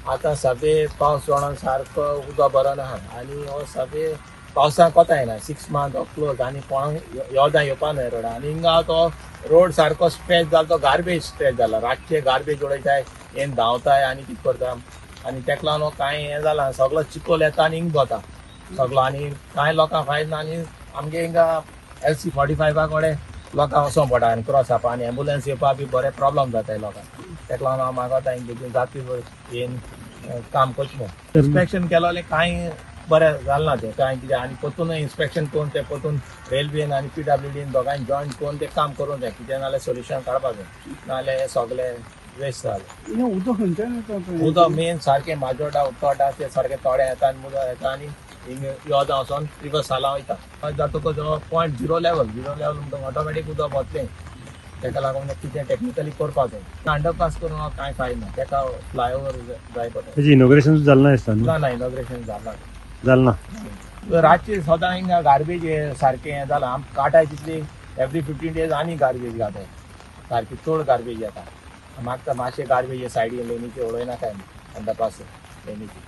आतां सगळे पावस जावन सारको उदक बरो ना आनी हो सगळे पावसाक कोता येना 6 मंथ क्लोज आनी कोणाक योदा येवपा न्हय रोडा. आनी हिंगा तो रोड सारको स्ट्रेच जाला, तो गार्बेज स्ट्रेच जाला, रातचे गार्बेज उडयताय, येन धांवताय आनी कितें करता आनी तेका लागून कांय हें जालां, सगळो चिकोल येता आनी हिंग वता सगळो आनी कांय लोकांक फायद ना. आनी आमगे हिंगा LC 45 कडेन लोकांक वचोंक पडटा आनी क्रॉस जावपा आनी एम्बुलन्स येवपा बी बरें प्रॉब्लम जाता लोकांक. तेका लागून हांव मागता हिंग बेगीन जाती येन काम करचें म्हूण. इन्स्पेक्शन केलोलें कांय बरें जालें ना तें कांय कितें आनी परतून इन्स्पेक्शन करून तें परतून रेल्वेन आनी PWDन दोगांय जॉयंट करून तें काम करूंक जाय, कितें नाल्यार सोल्युशन काडपाक जाय, नाल्यार हें सगळें वेस्ट जालें. उदक खंयच्यान येता? उदक मेन सारकें माजोर्डा उतोडा ते सारकें तोडें येता आनी उदक येता आनी हिंग योदा वचोन रिवर्स साला वयता जातकच पॉयंट झिरो लेवल म्हणटकच ऑटोमॅटीक उदक वतलें. तेका लागून कितें टॅक्निकली करपाक जाय. अंडरपास करून कांय फायद ना, तेका फ्लायओवर जाय पडटा. तेजी इनॉग्रेशन जालें ना दिसता? ना, इनॉग्रेशन जालें जालें ना. रातचे सदां हिंगा गार्बेज सारकें हें जालां, आम काटाय तितली एवरी 15 डेज आनी गार्बेज घाताय, सारकी चड गार्बेज येता. म्हाका मातशें गार्बेज सायडीन लेनीची उडयनाकाय अंडरपास लेनीची.